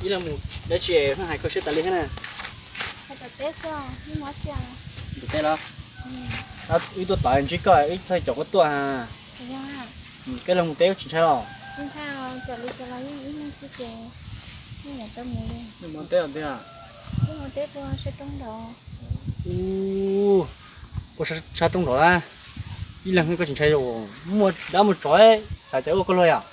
Ib leeg mus dab tsi hais koj siab tas li thiab na? Ntim teb los? Wb tuaj tod ntsib koj wb txhaj caum koj tuaj ha. Koj leeg mus teb wb tsis ntshai los? Ua, sab roob nrov na. Ib leeg koj tsis ntshai, muaj dab muaj tsov xav cov ua koj luag yom?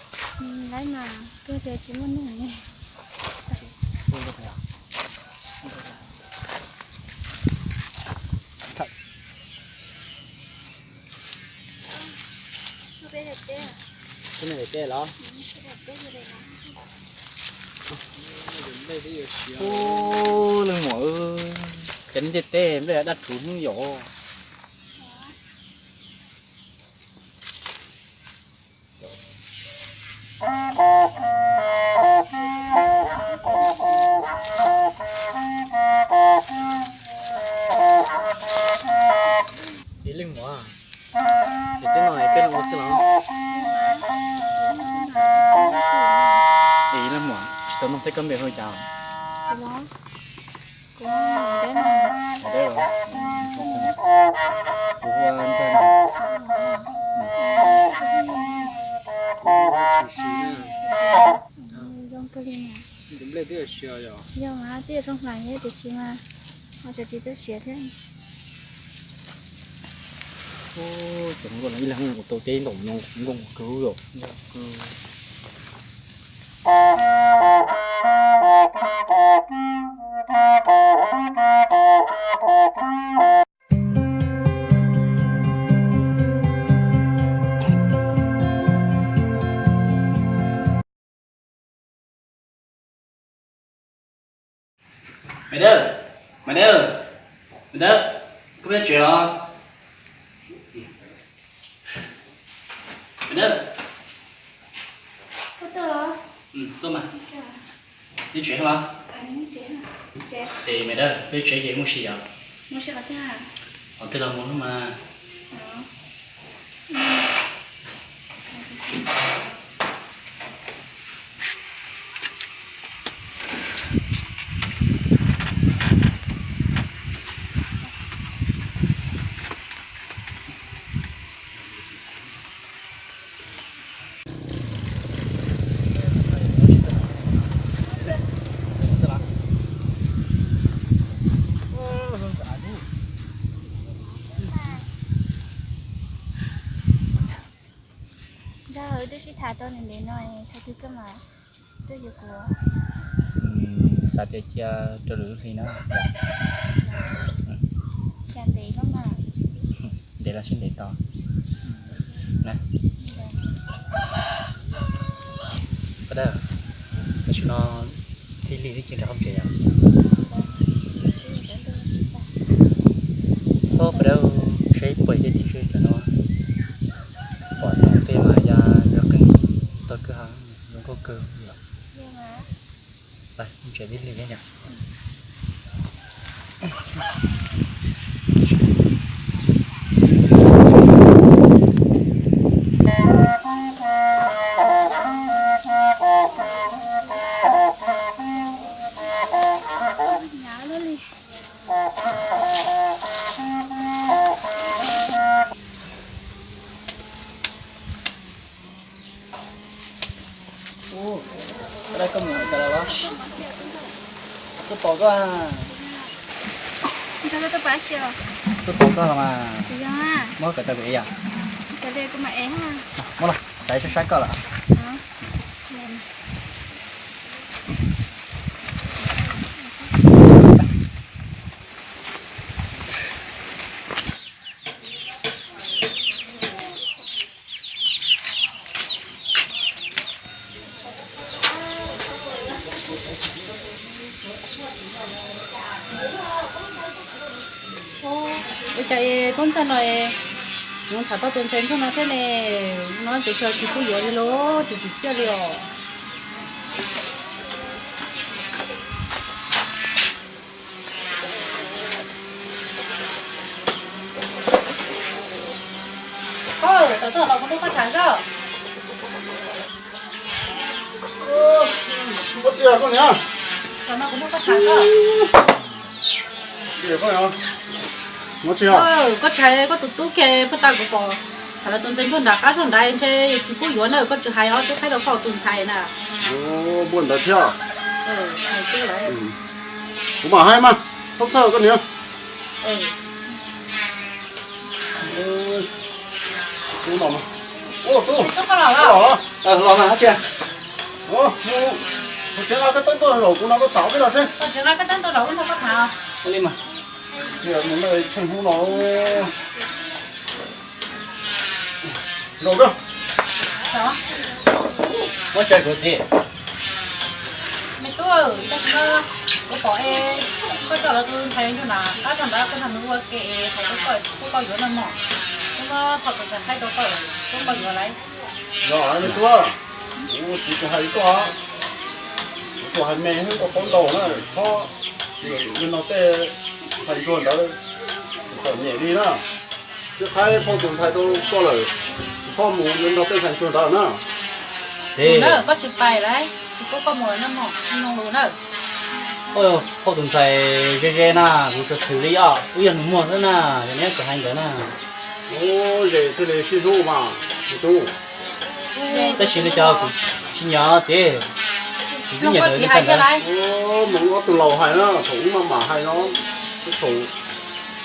Ub, leej muam, cov nej tej teb nplej dab rhuv hnub yom. Ib leej muam, es tej no es koj ua xwb los? Es ib leej muam, tsis tau nug teb koj npe hu li cas? Dab los? Kuv hu ua Ntxawg no. Kuv hu ua Tshwm Sim na. Tus nplej twb yuav siav yom? Yog mas, twb yuav zoo hlais thiab tiam sis mas ho tseem tsis txawj siav thiab. Cov nkuaj no ib leeg kuv tau teb ntaus nyob nkoos kawg yom. Maiv Dawb, Maiv Dawb, Maiv Dawb, koj peb tsev los? Maiv Dawb, tuaj mas, nej tsev los? Es Maiv Dawb, peb tsev ces muaj si yom? Qhov twg los mus hnub mas. Ntag, wb twb sib tham tau ntev ntev no, thaum twg koj mam tuaj yuav kuv? Xav tias cia rau lwm hli na. Cas ntev lawm mas. Ntev los sib ntev tos na. Pab Dawb, tam sim no thiaj li thiab cia rau qhov tsev yom. Pab Dawb, saib puas yog tiag tiag cov no. Pom no tej mas ya yog qeej tau kawg ha, zoo nkauj kawg yom. Pab, tsev thiaj li thiab yom. Ub, koj mus cas los? Tuaj tos koj. Tuaj tos koj los mas. Muab kom tau kuv ev yom. Muab los, xav sab sab koj los. Ua cas koj ntxhais no, kuv tham tau tus ntxhais ntsuag no thiab ne, no ces tsis pub yuav li los tsis tsim txiaj li os. Koj tau txog los kuv tuaj koj tham zoj. Ua txiv koj niam. Tam no kuv muab koj tham koj. Koj tsis hais koj tus tub kiag puag ta kuv pom, tham lawv tus ntxhais ntsuag nram qab zog nrad ntshe tsis pub yuav na, koj tsis hais os, twb qhaib rau koj tus ntxhais na. Npuaj ntawd thiab. Kuv mam hais mas, txhob txhawj koj niam. Tub no, tub, los los, los mas, tsev nqa koj teeb tuaj zaum kuv no koj tham peb los seb. Li mas, mus tsheej hnub no. Zaum koj. Muab tsa kuv txiv. Me tub, kuv pom es koj coj lawv tus ntxhais ntsuag nram qab zog nrad, koj nrog nws ua ke, hais rau koj, koj yuav noj mov, koj muab koj tus ntxhais qhaib rau koj, koj yuav lawm. Yog me tub, kuv txiv kuv hais koj, kuv hais me thiab koj paub ntau na, txhob, yog no tej ntxhais ntsuag ntawd txom nyem li na. Twb qhaib phauj tus ntxhais rau koj lawm, txhob mus nrog tej ntxhais ntsuag ntawd na. Txiv, koj tsis pais lawm, tsis pub koj mus lawm no mog, nug lus na. Phauj tus ntxhais ze ze na, kuv tsis thwm li os, wb yog nus muag xwb na, yog neb tsis hais nkawd na. Ub, ze thiaj li sib hlub mas, me tub. Tab sis li cas kuv tsis nyiam txiv, kuv twb nyiam nkawd ntxhais ntawd. Mus ob tug laus hais na, thaum ub maj mam hais no, thaum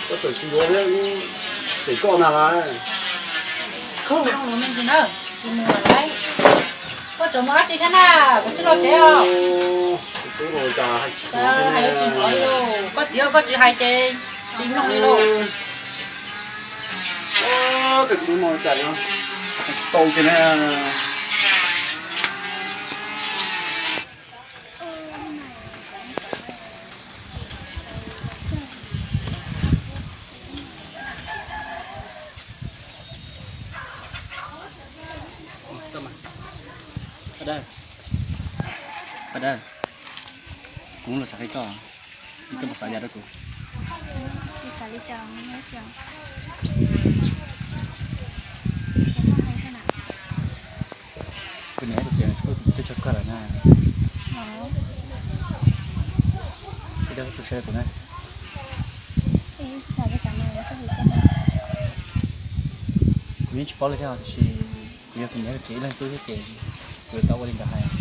koj tseem tsis yuav thiab, cem koj ntag lauj. Koj tseem mus dab tsi thiab na, kuv twb los tsev os. Koj txiv, koj tsis hais ces tsis mloog li lauj. Tej tub no cas tsis tau kiag na. Kuv los xav qhia koj, koj puas xav yam rau kuv? Kuv niam kuv txiv twb tso koj lawm na. Koj tus sawv daws na. Kuv yeej tsis paub li thiab tiam sis kuv yog kuv niam kuv txiv ib leeg tub thiab ces kuv yuav tau ua li nkawd hais.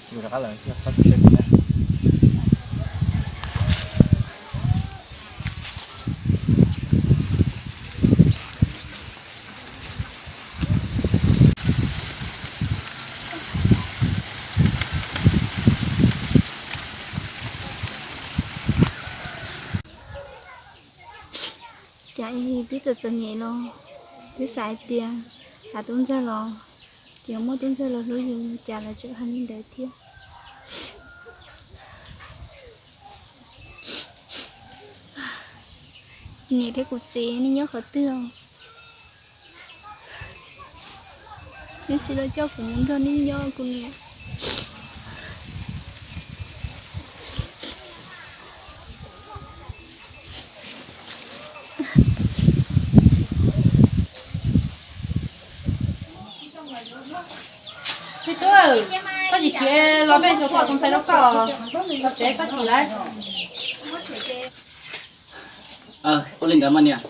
Ces kuv rov qab lawm yog txhob tu siab kuv na. Cas twb txom txom nyem los twb xav hais tias hais tub ntxawg los, ces muab tub ntxawg los hlub yus, cas lawv tseem hais li ntawd thiab. Kuv niam thiab kuv txiv nej nyob qhov twg os? Nej tsis los coj kuv mus nrog nej nyob kuv niam. Me tub, txhob chim chim los, peb yuav pom tus ntxhais rau koj, los tsev txhob chim lawm. Ua li ntawd mas niam.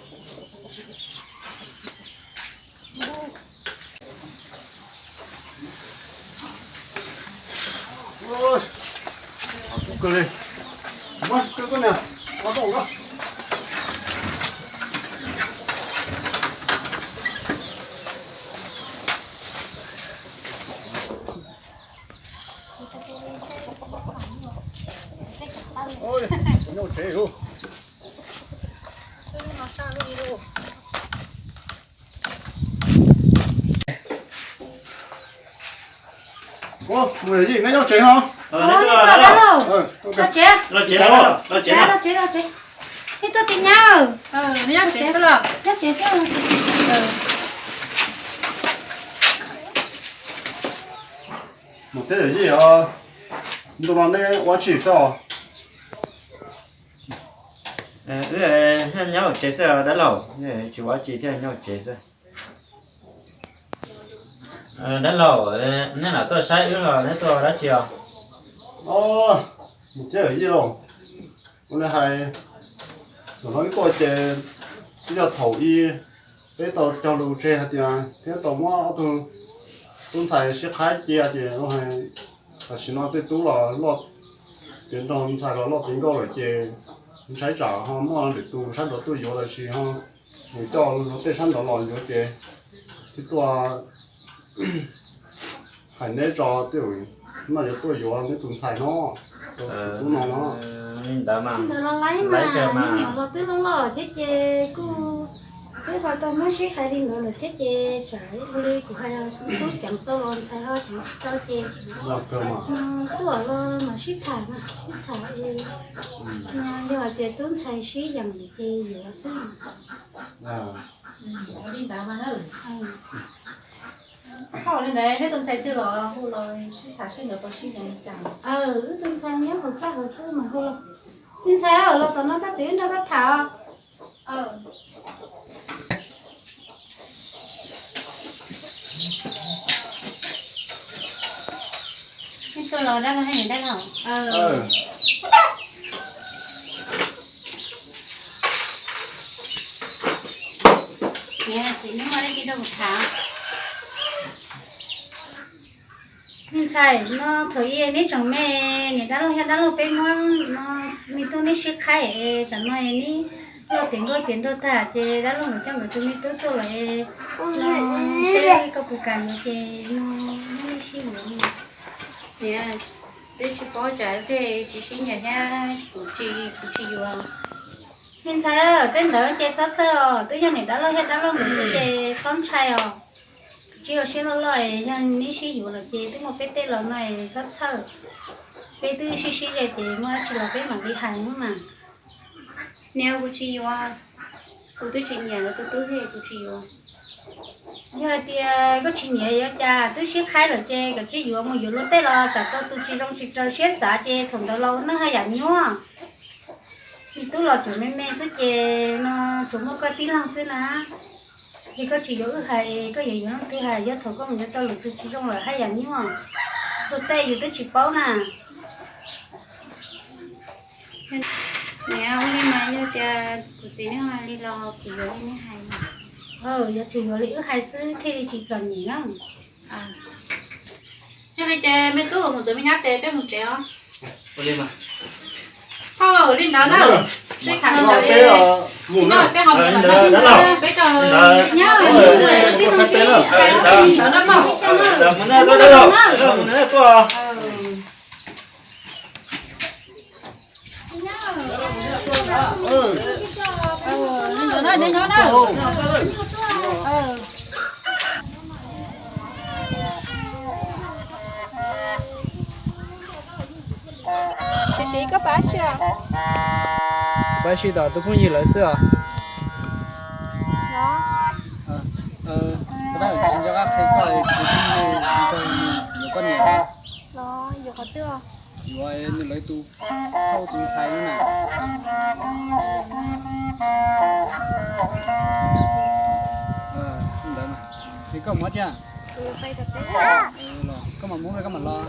Neb nyob tsev no? Los tsev, los tsev, los tsev. Neb tuaj tsev nyab. Neb nyob tsev xwb los? Nyob tsev xwb. Mus teb yawm yij os, ntu no neb ua tsi xwb os? Wb nyob hauv tsev xwb dab laug, tsis ua tsi thiab, nyob hauv tsev xwb. Dab laug, neb lam tuaj saib wb los neb tuaj dab tsi os? Mus ceb yij lauj. Ua li hais, thaum no wb tuaj ces twb yog thaum ub peb tau cog lus tseg hais tias thiab tau muab ob tug tub ntxhais sib qhaib cia ces ua hais tam sim no tej tub los loj tiav nraug ntxhais los loj tiav nkauj lawm ces ntshai tsam ho muaj lwm tus sab nraud tuaj yuav los sis ho mus coj luag tej sab nraud los yuav ces thiaj tuaj hais neb tso, tej zaum noj yuav tuaj yuav neb tus ntxhais no, tus tub no no. Li ntawd mas, ntawd los laib mas, me nyuam los twb loj loj thiab ces kuj twb ho tau muab sib hais li ntawd lawm thiab ces tsam ib pliag kuv hais tub ceev tau los ntxhais ho ceev tsis tau ces tuaj los mam sib tham, sib tham, yog hais tias tub ntxhais sib yeem ces yuav xwb. Li ntawd mas. Ho li ntawd neb tus ntxhais twg los hu los sib tham seb nkawd puas sib yeem li cas. Wb tus ntxhais nyob hauv txaj hauv xwb mas hu los. Me ntxhais, los tom no koj txiv wb nrog koj tham os. Tus los dab laug, dab laug. Niam txiv neb muaj dab tsi rau kuv tham? Me ntxhais, no thaum ub neb tseem me, niam dab laug thiab dab laug peb muab no me tub neb sib qhaib, tsam no neb loj tiav nkauj tiav nraug tag ces dab laug nkawd coj nkawd tus me tub tuaj lawm, no peb koj puas kam yuav ces no neb sib yuav. Niam, twb tsis paub tsam peb tsis sib nyiam thiab kuv tsis, kuv tsis yuav. Me ntxhais, tej ntawd ces txhob txhawj os, twb yog niam dab laug thiab dab laug nkawd xwb ces txhob ntshai os. Tsis ua siab loj loj, yog neb sib yuav lawm ces twb muaj peb tej los no txhob txhawj. Peb twb sib sib ze ces muaj dab tsi los peb mam li hais hnub mas. Niam, kuv tsis yuav, kuv twb tsis nyiam lawv tus tub thiab kuv tsis yuav. Yog hais tias koj tsis nyiam yuav cas, twb sib qhaib lawm ces koj cia yuav mus yuav luag tej los tsam tau tus tsis zoo tsis raws siab xav ces thaum ntawd los ua neej haj yam nyuaj. Me tub los tseem me me xwb ces no tsuas muaj koj tib leeg xwb na. Ces koj tsis yuav wb hais, koj yuav yuav leej twg hais, yog thaum koj mus yuav tau lwm tus tsis zoo lawm haj yam nyuaj. Luag tej yus twb tsis paub na. Niam, ua li mas yog tias kuv txiv neb hais li los kuv yuav li neb hais. Yog tsuas yuav li wb hais xwb thiaj li tsis txom nyem na. Yog li ces me tub mus ntxuav me nyab tes peb mus tsev os. Ua li mas. Thauj li ntawd na. Sib tham li ntawd li. Peb ho mus ntawm no, peb tso. Ntawd no. Tsis siv koj pab si os. Pab si tom tus phooj ywg lawv xwb os. Tsis nco qab qhia koj, tus phooj ywg ntxawg yuav koj niam. Yuav qhov twg? Yuav nws lawv tus phauj tus ntxhais na. Ntawd mas, es koj mus thiab. Koj mam mus, koj mam los.